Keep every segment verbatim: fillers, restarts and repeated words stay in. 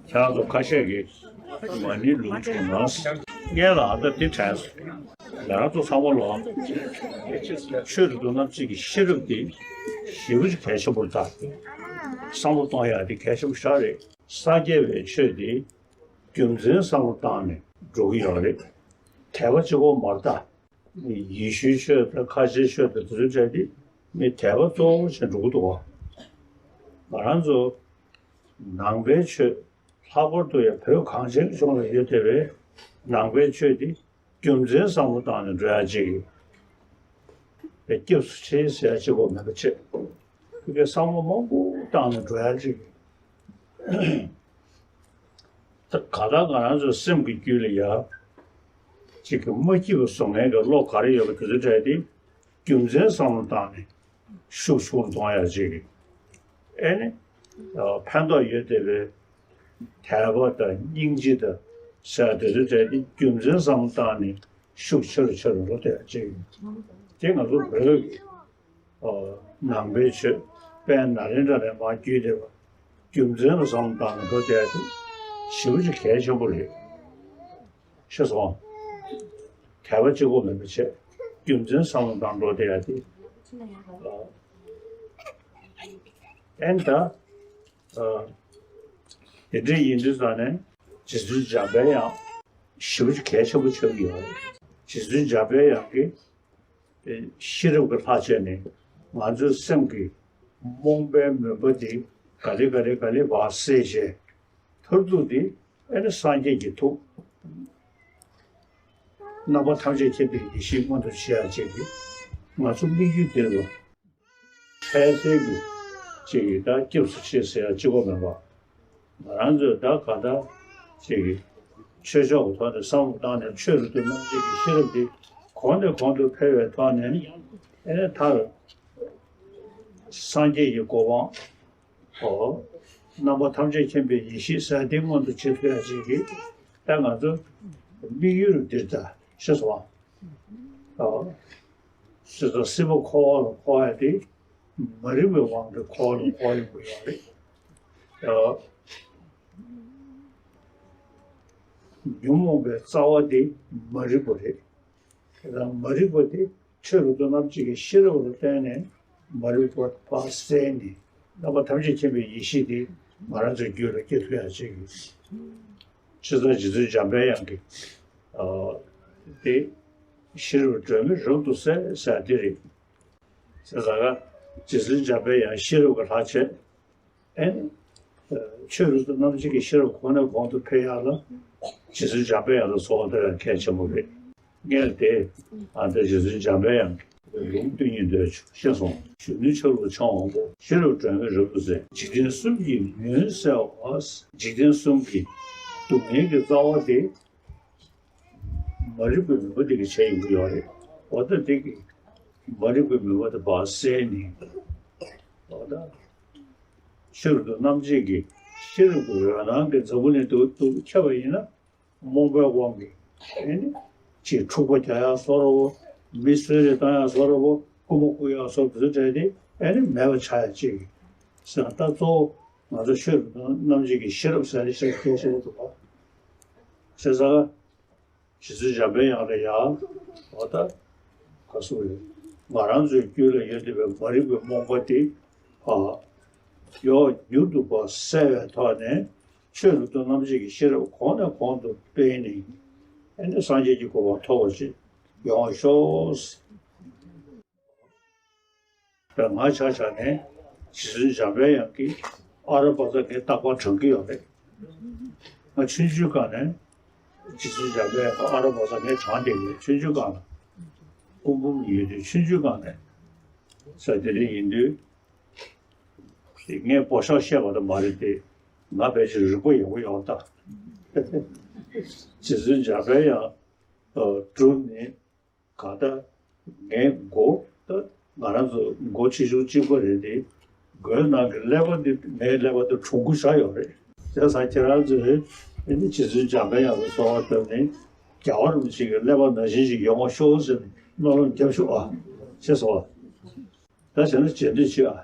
ཁྱེད་རང་ཚོ་ཁ་ཤས་ཀྱིས་མ་ཎི་ལུང་བྱུང་ན། སྔོན་ལ་ཨ་ད་འདི་དྲན་སོང་། ང་རང་ཚོ་ཚང་མ་ལོ། ཆོས་རིག་འདུལ་རྣམ་འབྱེད་ཀྱི་ཤེས་རབ་འདི་ཞེ་པོ་ཅིག་གལ་ཆེན་པོ་རེད་ད། བསམ་བློ་གཏོང་ཡག་འདི་གལ་ཆེན་པོ་ཞེ་དྲག་རེད། སངས་རྒྱས་པའི་ཆོས་འདི་རྒྱུ་མཚན་བསམ་བློ་བཏང་ནས་འགྲོ་གི་ཡོད་རེད། དད་པ་གཅིག་པོ་མ་རེད་ད། ཡེ་ཤུའི་ཆོས་དང་ཁ་ཆེའི་ཆོས་དང་དེ་ཚོའི་གྲས་དེ་མི་དད་པ་གཙོ་བོ་བྱས་འགྲོ་གི་འདུག་བ། ང་རང་ཚོ་ནང་པའི་ཆོས། ལྷག་པར་དུ་ཡང་བོད་གངས་ཅན་གྱི་ལྗོངས་ལ་ཡོད་བསྡད་པའི་ནང་པའི་ཆོས་འདི་རྒྱུ་མཚན་བསམ་བློ་བཏང་ནས་འགྲོ་ཡ་གཅིག་གི། སྐྱབས་སུ་མཆི་ཟེར་ཡ་གཅིག་པོ་མིན་པ་བྱས། ཁོ་གི་བསམ་བློ་མང་པོ་བཏང་ནས་འགྲོ་ཡ་གཅིག་གི། ད་ག་ད་ང་རང་ཚོའི་སེམས་ཀྱི་རྒྱུད་ལ་ཡ། གཅིག་གི་མ་སྐྱིད་པ་བཟོ་མཁན་གྱི་བློ་ག་རེ་ཡོད་པ་དེ་ཚོའི་གྲས་དེ་རྒྱུ་མཚན་བསམ་བློ་བཏང་ནས་ཤུགས་ཆུང་རུ་གཏོང་ཡ་གཅིག་གི། ཨེ་ནི། ཕན་ཐོགས་ཡོད་བསྡད་པའི་དད་པ་དང་སྙིང་རྗེ་དང་ཟེར་དེ་ཚོའི་གྲས་དེ་རྒྱུ་མཚན་བསམ་བློ་བཏང་ནས་ཤུགས་ཆེ་རུ་ཆེ་རུ་འགྲོ་བསྡད་ཡ་གཅིག་གི། དེ་ང་ཚོ་བོད་ཀྱི་ནང་པའི་ཆོས་དཔལ་ནཱ་ལེནྡྲ་ནས་མར་བརྒྱུད་བསྡད་པ་རྒྱུ་མཚན་ལ་བསམ་བློ་བཏང་ནས་འགྲོ་བསྡད་ཡ་དེ་ཞེ་པོ་ཅིག་གལ་ཆེན་པོ་རེད། ཤེས་སོང་། དད་པ་གཅིག་པོ་མིན་པ་བྱས། རྒྱུ་མཚན་བསམ་བློ་བཏང་འགྲོ་བསྡད་ཡ་དེ། ཨེ་ནི་ད། དེ་འདྲ་ཡིན་དུས་ཙང་ནས་རྗེ་བཙུན་འཇམ་པའི་དབྱངས་ཞེ་པོ་ཅིག་གལ་ཆེན་པོ་ཆགས་ཀྱི་ཡོད་རེད། རྗེ་བཙུན་འཇམ་པའི་དབྱངས་ཀྱིས་ཤེས་རབ་ཀྱི་ལྷ་བྱས་ནས་ང་ཚོའི་སེམས་ཀྱི་རྨོངས་པའི་མུན་པ་དེ་ག་ལེ་ག་ལེ་ག་ལེ་བར་སེལ་བྱས། མཐར་ཐུག་དེ་ཨེ་ནི་སངས་རྒྱས་ཀྱི་ཐུགས། རྣམ་པ་ཐམས་ཅད་མཁྱེན་པའི་ཡེ་ཤེས་མངོན་དུ་བྱེད་ཡ་གཅིག་གི། ང་ཚོ་དམིགས་ཡུལ་འདིར་ལ། འཕྲལ་སེལ་གྱི་གཅིག་གི་ད་སྐྱབས་སུ་མཆི་ཟེར་ཡ་གཅིག་པོ་མིན་པ། ང་རང་ཚོས་ད་ག་ད་གཅིག་གི་ཆོས་ཕྱོགས་ཀྱི་ཐོག་ནས་བསམ་བློ་བཏང་ནས་ཆོས་རིག་འདུལ་རྣམ་འབྱེད་ཀྱི་ཤེས་རབ་འདི་གོང་ནས་གོང་དུ་འཕེལ་བའི་ཐོག་ནས་ཨེ་ནས་མཐར་སངས་རྒྱས་ཀྱི་གོ་འཕང་། ཨོ། རྣམ་པ་ཐམས་ཅད་མཁྱེན་པའི་ཡེ་ཤེས་ཟེར་དེ་མངོན་དུ་བྱེད་ཐུབ་ཡ་ཅིག་གིས་ད་ང་ཚོ་དམིགས་ཡུལ་འདིར་ད་ཤེས་སོང་ཨ། ཨོ། སྲིད་པ་སྲིད་པ་འཁོར་བ་ལ་འཁོར་ཡ་དེ་མ་རིག་པའི་དབང་གིས་འཁོར་བ་ལ་འཁོར་ཡོང་གི་ཡོད་རེད། ཨོ། ཉོན་མོངས་པའི་རྩ་བ་དེ་མ་རིག་པ་རེད། དེ་དང་མ་རིག་པ་དེ་ཆོས་རབ་ཏུ་རྣམ་འབྱེད་ཀྱི་ཤེས་རབ་ལ་བརྟེན་ནས་མ་རིག་པ་ཕར་བསལ་ནས་རྣམ་པ་ཐམས་ཅད་མཁྱེན་པའི་ཡེ་ཤེས་དེ་ང་རང་ཚོའི་རྒྱུད་ལ་སྐྱེ་ཐུབ་ཡག་ཅིག་ཡོད། ཕྱི་ས་རྗེ་བཙུན་འཇམ་པའི་དབྱངས་ཀྱིས་དེ་ཤེས་རབ་སྒྲོན་མེ་རབ་ཏུ་གསལ་ཟེར་དེ་རེད། ཟེར་ས་ག་རྗེ་བཙུན་འཇམ་པའི་དབྱངས་ཤེས་རབ་ཀྱི་ལྷ་བྱས། ཨེ། ཆོས་རབ་ཏུ་རྣམ་འབྱེད་ཀྱི་ཤེས་རབ་གོང་ནས་གོང་དུ་འཕེལ་ཡག་ལ། རྗེ་བཙུན་འཇམ་པའི་དབྱངས་ལ་གསོལ་བ་འདེབས་ཡག་གལ་ཆེན་པོ་རེད། ངས་དེ། ཨ་ནི་རྗེ་བཙུན་འཇམ་པའི་དབྱངས་ཀྱི་ལུང་བསྟན་སྙིང་འདོད་ཆེ་སོང་། གཞོན་ནུའི་ཆ་ལུགས་ལ་འཆང་འོང་དགོས། ཤེས་རབ་སྒྲོན་མེ་རབ་ཏུ་གསལ། འཇིག་རྟེན་གསུམ་གྱི་མུན་བསལ་བ། འཇིག་རྟེན་གསུམ་གྱི་སྡུག་བསྔལ་གྱི་རྩ་བ་དེ། མ་རིག་པའི་མུན་པ་དེ་གིས་བྱས་ཡོང་གི་ཡོད་རེད། འོ་ད་དེ་གིས་མ་རིག་པའི་མུན་པ་དེ་ཕར་བསལ་ནས། འོ་ད་ཆོས་རབ་ཏུ་རྣམ་འབྱེད་ཀྱི་ཤེས་རབ་ཀྱི་འོད་སྣང་གིས་འཛམ་བུ་གླིང་དུ་དུ་ཁྱབ་པ་ཡིན་ན། རྨོངས་པའི་དབང་གིས་ཨེ་ནི་ཅིག་འཁྲུག་པ་རྒྱག་ཡག་བཟོ་འདྲ་བོ། མི་གསོད་རེས་བཏང་ཡག་བཟོ་འདྲ་བོ། རྐུ་མ་རྐུ་ཡག་བཟོ་འདྲ་བོ་དེ་ཨེ་ནི་མེད་པ་ཆགས་ཡག་ཅིག་ཟེར་ན། ད་གཙོ་བོ་ང་ཚོ་ཆོས་རབ་ཏུ་རྣམ་འབྱེད་ཀྱི་ཤེས་རབ་ཟེར་ནས་བཤད་མཁན་ཞིག་འདུག་ག་ཟེར་ས། རྗེ་བཙུན་འཇམ་པའི་དབྱངས་ལ་ཡང་འོ་ད་ག་སུ་རེད། ང་རང་ཚོའི་རྒྱུད་ལ་ཡོད་བསྡད་པའི་མ་རིག་པའི་རྨོངས་པ་དེ་ཨ་ཡོག་མྱུར་དུ་ཕར་བསལ་བའི་ཐོག་ནས་ཆོས་རབ་ཏུ་རྣམ་འབྱེད་ཀྱི་ཤེས་རབ་གོང་ནས་གོང་དུ་སྤེལ་ནས་ཨེ་ནི་སངས་རྒྱས་ཀྱི་གོ་འཕང་ཐོབ་པ་ཞིག་ཡོང་བ་ཤོག། ང་ཆ་བཞག་ནས་རྗེ་བཙུན་འཇམ་པའི་དབྱངས་ཀྱི་ཨ་རོ་པ་ཙ་ངས་རྟག་པར་བགྲང་གི་ཡོད་རེད། ང་ཆུང་ཆུང་སྒང་ནས་རྗེ་བཙུན་འཇམ་པའི་དབྱངས་ཀྱི་ཨ་རོ་པ་ཙ་ངས་བགྲང་བསྡད་ཡོད། ཆུང་ཆུང་སྒང་ལ་སྐུ་འབུམ་ཡོད་དུས་ཆུང་ཆུང་སྒང་ནས་ས་དེ་རིང་ཡིན་དུས་ངས་འབོ་ཤོག་བཤད་པ་དེ་མ་རེད་དེ། ང་ཕལ་ཆེར་རིག་པ་ཡག་པོ་ཡོད་ད། རྗེ་བཙུན་འཇམ་པའི་དབྱངས་སྒྲུབ་ནས། གང་ལྟར་ངའི་མགོ་ད་ང་རང་ཚོ་མགོ་ཆེ་ཆུང་གཅིག་པ་རེད་དེ། མགོའི་ནང་གི་ཀླད་པ་འདི་ངའི་ཀླད་པ་དང་གྲུང་པོ་ཆགས་ཡོད་རེད། བྱས་ཙང་ཁྱེད་རང་ཚོས་ཨེ་ནི་རྗེ་བཙུན་འཇམ་པའི་དབྱངས་ལ་གསོལ་བ་བཏབ་ནས་རྒྱལ་བ་རིན་པོ་ཆེ་གི་ཀླད་པ་ནང་བཞིན་ཞིག་ཡོང་བ་ཤོག་ཟེར་ནས་སྨོན་ལམ་རྒྱབ་ཤོག་ཨ། ཤེས་སོང་ཨ། ད་བྱས་ན་རྗེས་ཟློས་བྱེད་ཨ།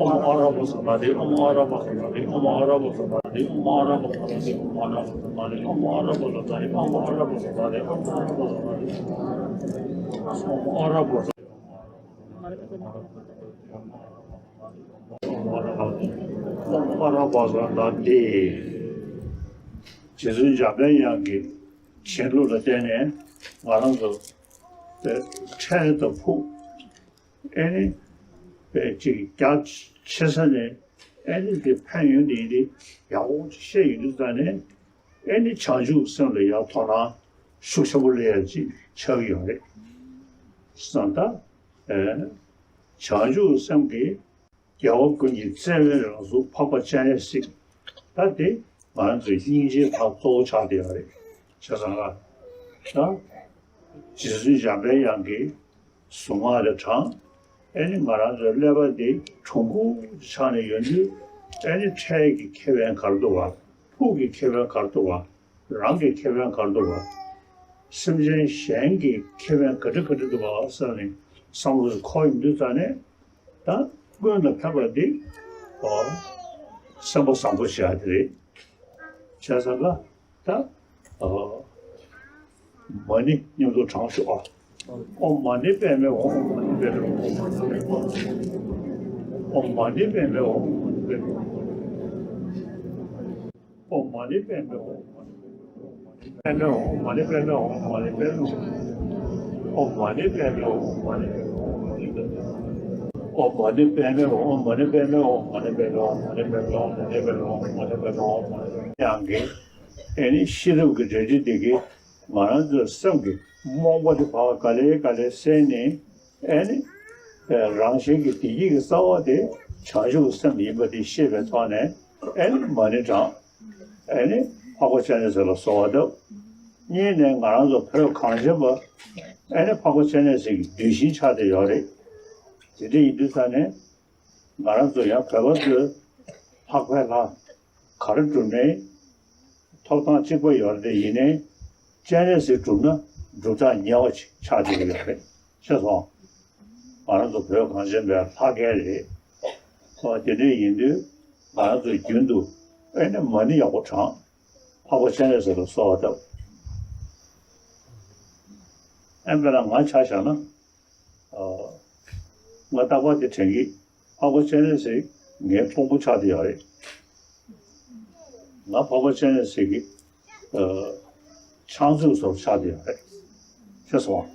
ཨོཾ་ཨ་ར་པ་ཛ་ན་ཏེ། ཨོཾ་ཨ་ར་པ་ཛ་ན་ཏེ། ཨོཾ་ཨ་ར་པ་ཛ་ན་ཏེ། ཨོཾ་ཨ་ར་པ་ཛ་ན་ཏེ། ཨོཾ་ཨ་ར་པ་ཛ་ན་ཏེ། ཨོཾ་ཨ་ར་པ་ཛ་ན་ཏེ། ཨོཾ་ཨ་ར་པ་ཛ་ན་ཏེ། ཨོཾ་ཨ་ར་པ་ཛ་ན་ཏེ། ཨོཾ་ཨ་ར་པ་ཛ། ཨོཾ་ཨ་ར་པ་ཛ་ན་ཏེ། རྗེ་བཙུན་འཇམ་པའི་དབྱངས་ཀྱི་བྱིན་རླབས་ལ་བརྟེན་ནས་ང་རང་ཚོ་འཕྲལ་དུ་ཕུགས། ཨེ་ནི་པའི་ཅིག་རྒྱ་ཆེ་ས་ནས་ཨེ་ནི་དེ་ཕན་ཡོན་དེ་ཡིན་དེ་ཡག་པོ་ཅིག་ཤེས་ཡོང་དུས་ཙང་ནས་ཨེ་ནི་བྱང་ཆུབ་སེམས་ལ་ཡང་དོ་སྣང་ཤུགས་ཆེན་པོ་སླེབས་ཡ་ཅིག་ཆགས་ཀྱི་ཡོད་རེད་བསམ། ད་ཨེ་བྱང་ཆུབ་སེམས་ཀྱི་རྒྱལ་བ་ཀུན་གྱི་བརྩེ་བའི་རང་གཟུགས་འཕགས་པ་སྤྱན་རས་གཟིགས། ད་དེ་ང་རང་ཚོའི་སྙིང་རྗེའི་ཐག་གཙོ་བོ་ཆགས་བསྡད་ཡོད་རེད། བྱས་ཙང་ང་ད་རྗེ་བཙུན་འཇམ་པའི་དབྱངས་ཀྱི་གཟུངས་སྔགས་དེ་བགྲངས། ཨེ་ནི་ང་རང་ཚོའི་ཀླད་པ་འདི་གྲུང་པོ་ཆགས་ནས་ཡོང་དུས་ཨེ་ནི་འཕྲལ་གྱི་ཁེ་ཕན་ག་རེ་འདུག་ག་ཕུགས་ཀྱི་ཁེ་ཕན་ག་རེ་འདུག་ག་རང་གི་ཁེ་ཕན་ག་རེ་འདུག་ག་སེམས་ཅན་གཞན་གྱི་ཁེ་ཕན་ག་འདྲ་ག་འདྲ་འདུག་ག་ཟེར་ནས་བསམ་བློ་འཁོར་ཡོང་དུས་ཙང་ནས་ད་སྔོན་ལ་ཕེབས་པ་འདི་ཨོ་སེམས་པ་བཟང་པོ་བྱས་དེ་རེད། བྱས་ཙང་ལ་ད་ཨོ་མ་ཎི་མཉམ་དུ་བགྲང་ཤོག་ཨ། ཨོཾ་མ་ཎི་པདྨེ་ཧཱུྃ། ཨོཾ་མ་ཎི་པདྨེ་ཧཱུྃ། ཨོཾ་མ་ཎི་པདྨེ་ཧཱུྃ། ཨོཾ་མ་ཎི་པདྨེ་ཧཱུྃ། ཨོཾ་མ་ཎི་པདྨེ་ཧཱུྃ། ཨོཾ་མ་ཎི་པདྨེ་ཧཱུྃ། ཨོཾ་མ་ཎི་པདྨེ་ཧཱུྃ། ཨོཾ་མ་ཎི་པདྨེ་ཧཱུྃ། ཨོཾ་མ་ཎི་པདྨེ་ཧཱུྃ། ཨོཾ་མ་ཎི་པདྨེ་ཧཱུྃ། ཨོཾ་མ་ཎི་པདྨེ་ཧཱུྃ། ཨོཾ་མ་ཎི་པདྨེ་ཧཱུྃ། ཨོཾ་མ་ཎི་པདྨེ་ཧཱུྃ། ཨོཾ་མ་ཎི་པདྨེ་ཧཱུྃ། ཨོཾ་མ་ཎི་པདྨེ་ཧཱུྃ། ཨོཾ་མ་ཎི་པདྨེ་ཧཱུྃ། ཨོཾ་མ་ཎི་པདྨེ་ཧཱུྃ། ཡང་གི་ཨེ་ནི་ཤེས་རབ་ཀྱི་སྒྲ་སྒྱུར་དེ་གིས་ང་རང་ཚོའི་སེམས་ཀྱི་རྨོངས་པ་དེ་ཕར་ག་ལེ་ག་ལེ་སེལ་ནས་ཨེ་ནི་རང་གཞན་གྱི་བདེ་སྐྱིད་ཀྱི་རྩ་བ་དེ་བྱང་ཆུབ་སེམས་ཡིན་པ་དེ་ཤེས་པའི་ཐོག་ནས་ཨེ་ནི་མ་ཎི་བགྲང་། ཨེ་ནི་འཕགས་པ་སྤྱན་རས་གཟིགས་ལ་གསོལ་བ་བཏབ། གཉིས་ནས་ང་རང་ཚོ་བོད་གངས་ཅན་པ་ཨེ་ནི་འཕགས་པ་སྤྱན་རས་གཟིགས་ཀྱི་གདུལ་ཞིང་ཆགས་བསྡད་ཡོད་རེད། དེ་འདྲ་ཡིན་དུས་ཙང་ནས་ང་རང་ཚོ་ཡང་བོད་པ་ཚོས་ལྷག་པའི་ལྷ་ག་རེ་སྒྲུབ་ནའི་ཐོབ་ཐང་གཅིག་པ་ཡོད་རེད། དེ་ཡིན་ནའི་སྤྱན་རས་གཟིགས་སྒྲུབ་ན་སྒྲུབ་ཐག་ཉེ་བ་ཅིག་ཆགས་བསྡད་ཀྱི་ཡོད་རེད། ཤེས་སོང་། ང་རང་ཚོ་བོད་གངས་ཅན་པའི་ལྷ་སྐལ་རེད། ཨོ་དེ་འདྲ་ཡིན་དུས་ང་རང་ཚོས་རྒྱུན་དུ་ཨེ་ནི་མ་ཎི་ཡག་པོ་བགྲང་། འཕགས་པ་སྤྱན་རས་གཟིགས་ལ་གསོལ་བ་བཏབ། ཨེ་དཔེར་ན་ང་ཆ་བཞག་ན། ཨ། ང་རྟག་པར་དེ་དྲན་གྱི། འཕགས་པ་སྤྱན་རས་གཟིགས་ངའི་དཔུང་པ་ཆགས་བསྡད་ཡོད་རེད། ང་འཕགས་པ་སྤྱན་རས་གཟིགས་ཀྱི། ཨ། ཕྱག་མཛུབ་བཟོ་ཆགས་བསྡད་ཡོད་རེད། ཤེས་སོང་།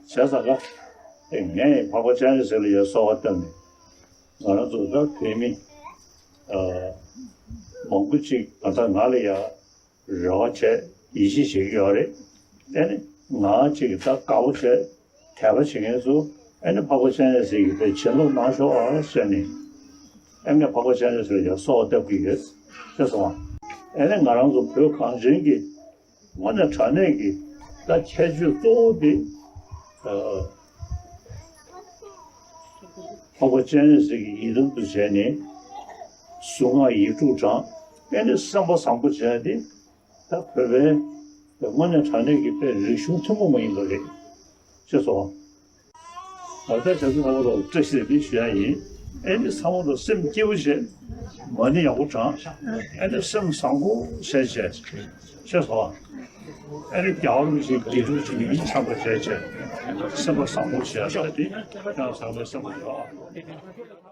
བྱས་ཙང་ཀ་ཨེ་ངས་འཕགས་པ་སྤྱན་རས་གཟིགས་ལ་ཡ་གསོལ་བ་བཏབ་ནས། ང་རང་ཚོ་ད་བོད་མི། ཨ། མང་པོ་ཅིག་ང་ཚོ་ང་ལ་ཡ། རེ་བ་བྱས་ཡིད་ཆེས་བྱེད་ཀྱི་ཡོད་རེད། ཨེ་ནི་ང་ཅིག་ད་དགའ་པོ་བྱས་དད་པ་བྱེད་མཁན་ཚོ་ཨེ་ནི་འཕགས་པ་སྤྱན་རས་གཟིགས་ཀྱི་དཔེ་བྱིན་རླབས་གནང་ཤོག་ཨ་ཟེར་ནས། ཨེ་ནི་འཕགས་པ་སྤྱན་རས་གཟིགས་ལ་ཡང་གསོལ་བ་བཏབ་ཀྱི་ཡོད། ཤེས་སོང་ཨ། ཨེ་ནི་ང་རང་ཚོ་བོད་གངས་ཅན་གྱི་དངོས་གནས་དྲང་གནས་ཀྱི་ད་ཁྱད་ཆོས་གཙོ་བོ་དེ། ཨ། འཕགས་པ་སྤྱན་རས་གཟིགས་ཀྱི་ཡི་དམ་དུ་བྱས་ནས་གཟུངས་སྔགས་ཡིག་དྲུག་བགྲང་། ཨེ་ནི་སེམས་པ་བཟང་པོ་བྱས་ཏེ་ད་བོད་པའི་དངོས་གནས་དྲང་གནས་ཀྱི་དཔེ་རིག་གཞུང་ཐུན་མོང་མ་ཡིན་པ་རེད། ཅེས་སོ། ད་ལྟ་བྱ་ཚུལ་ཚང་མ་ལ་བཀྲ་ཤིས་བདེ་ལེགས་ཞུ་ཡ་ཡིན། ཨེ་ནི་ཚང་མ་ལ་སེམས་སྐྱིད་པོ་བྱས། མ་ཎི་ཡག་པོ་བགྲང་། ཨེ་ནི་སེམས་བཟང་པོ་བྱས་བྱས། ཅེས་སོ། ཨེ་ནི་རྒྱལ་བ་རིན་པོ་ཆེའི་དགེ་ཕྲུག་ཅིག་ཡིན་བསམ་པ་བྱས་བྱས། སེམས་པ་བཟང་པོ་བྱས་ས་དེ་ཡང་ཚང་མའི་སེམས་པ་ཡོད།